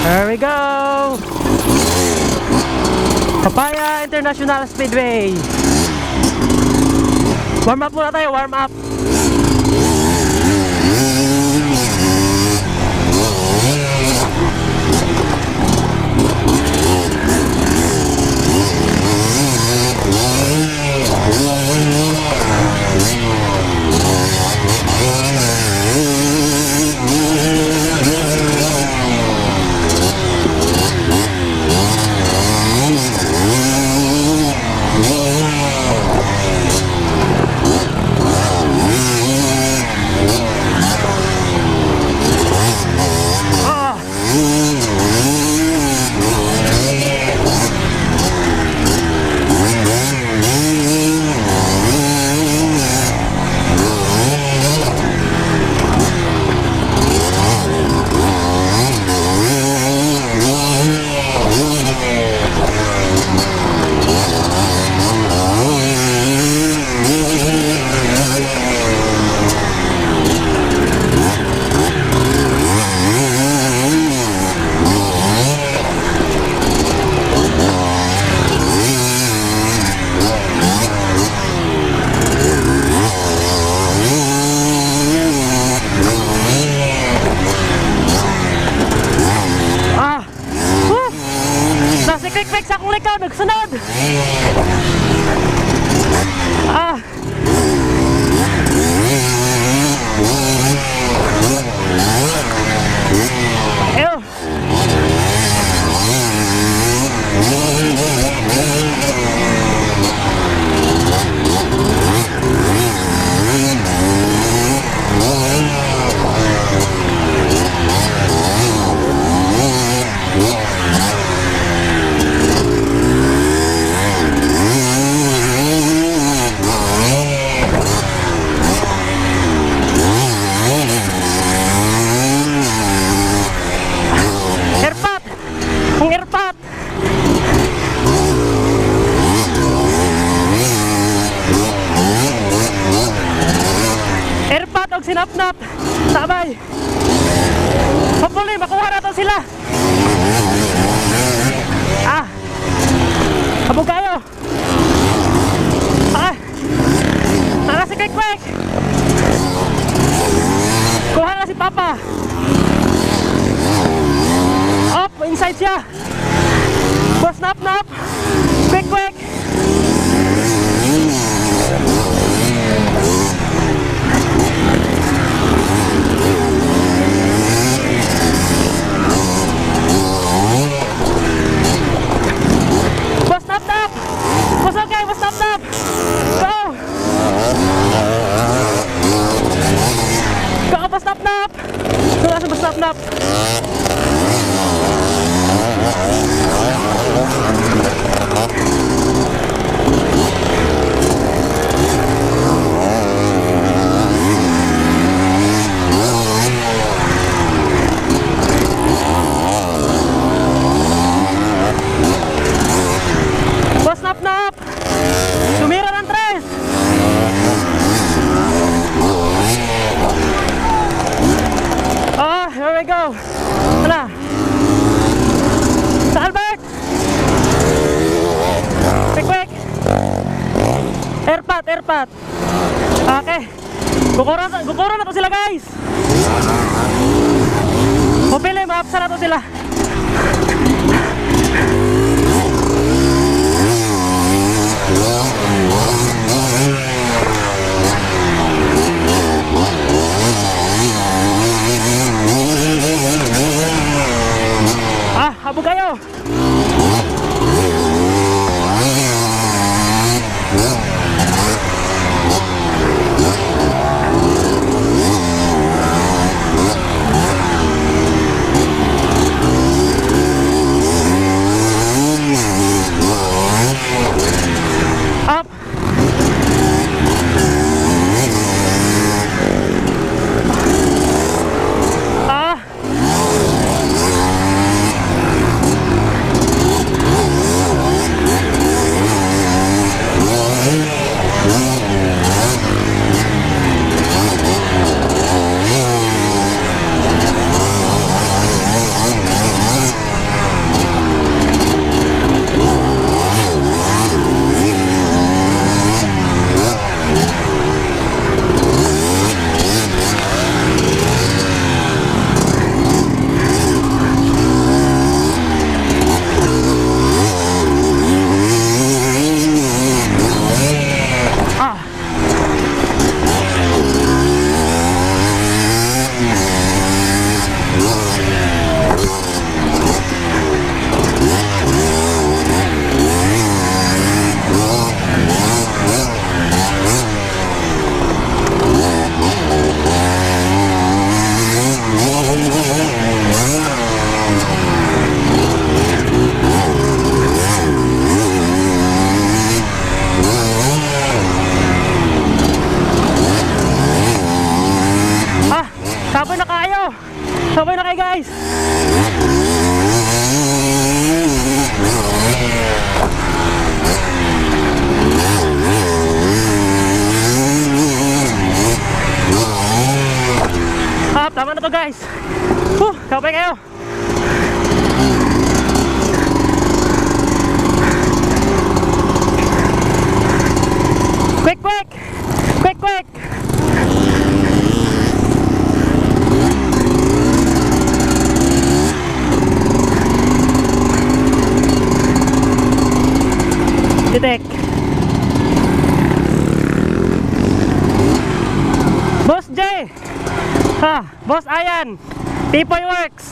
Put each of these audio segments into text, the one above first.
There we go! Papaya International Speedway. Warm up muna tayo, warm up. Ah! Ah! Woo! Nasa quick fix akong likod, nagsunod! Ah! Ew! Airpat! Ang airpat! Airpat og sinapnap! Sabay! Hopefully, makuha na to sila! Ah! Habog kayo! Ah! Tara si Kwek Kwek! Kuha na si Papa! Up! Inside siya! Boss nap nap! Quick quick! Boss nap nap! Boss okay! Boss nap nap! Go! Go, boss nap nap! Go, boss nap nap! Boss nap nap! Tumira ng tres! Ah, here we go! Ano? Sa Albert! Quick, quick! Airpat, airpat! Okay. Gukura na to sila, guys! Hopefully, maapsa na to sila. Ah, habog kayo! Up! Ah! Ah, tama na to, guys. Whew, kapay kayo. Quick, quick! Quick, quick! Titik. Boss J! Ha, Boss Ayan! Tipoy Works!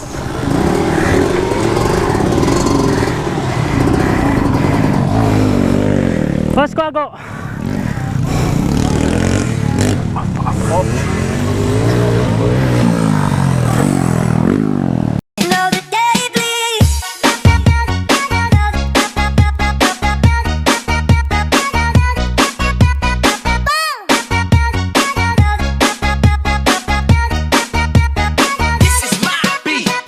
Boss Kwago!